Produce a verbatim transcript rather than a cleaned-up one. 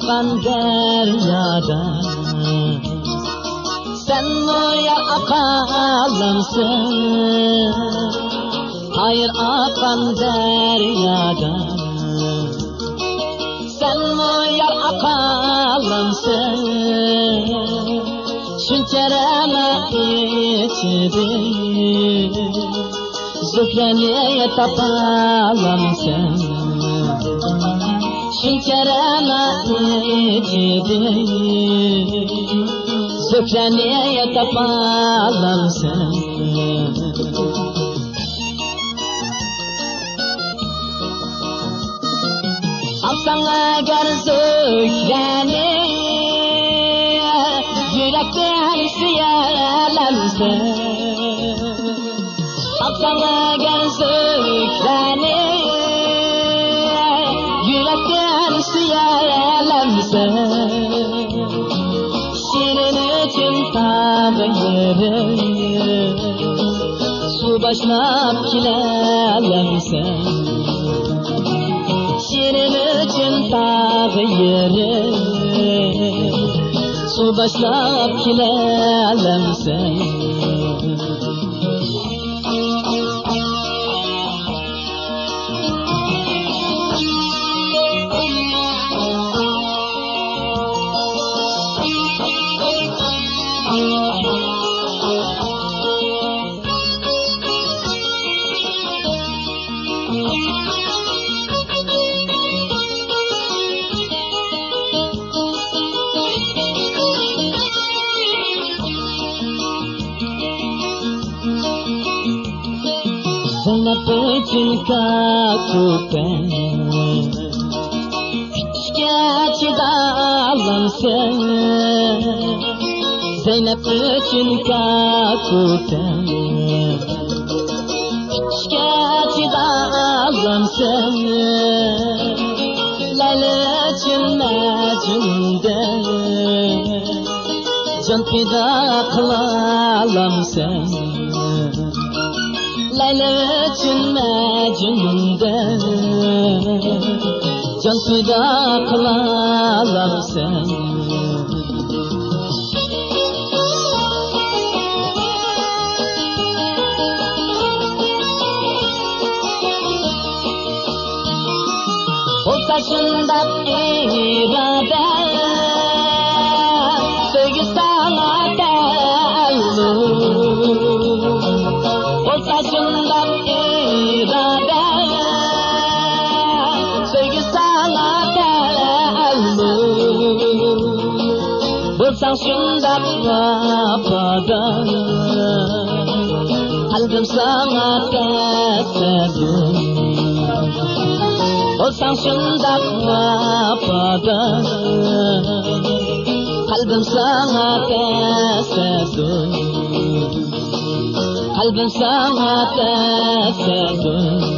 ئاققان دەريادا سەنمۇ يار ئاقالامسەن؟ ھاير ئاققان دەريادا سەنمۇ يار ئاقالامسەن؟ شۇنچە رەنا ئىچىدە زۆھرەنى تاپالامسەن؟ شۇنچە رەنا ئىچىدە زۆھرەنى تاپالامسەن؟ ئاپساڭ ئەگەر زۆھرەنى، يۈرەكتىن سۆيەلەمسەن؟ ئاپساڭ ئەگەر زۆھرەنى، يۈرەكتىن سۆيەلەمسەن؟ شېرىن ئۈچۈن تاغ يېرىپ، سۇ باشلاپ كېلەلەمسەن؟ شېرىن ئۈچۈن تاغ يېرىپ، سۇ باشلاپ كېلەلەمسەن؟ زەينەپ ئۈچۈن كاكۇپەن، كۈتۈشكە چىدالامسەن؟ زەينەپ ئۈچۈن كاكۇپەن، كۈتۈشكە چىدالامسەن؟ لەيلى ئۈچۈن مەجنۇندەك جان پىدا قىلالامسەن؟ لەيلى ئۈچۈن مەجنۇندەك جان پىدا قىلالامسەن؟ بولسا شۇنداق ئىرادە، سۆيگۈ ساڭا تەئەللۇق. بولسا شۇنداق ئىرادە، سۆيگۈ ساڭا تەئەللۇق. بولساڭ شۇنداق ۋاپادار، قەلبىم ساڭا تەسەددۇر. بولساڭ شۇنداق ۋاپادار، قەلبىم ساڭا تەسەددۇر. قەلبىم ساڭا تەسەددۇر.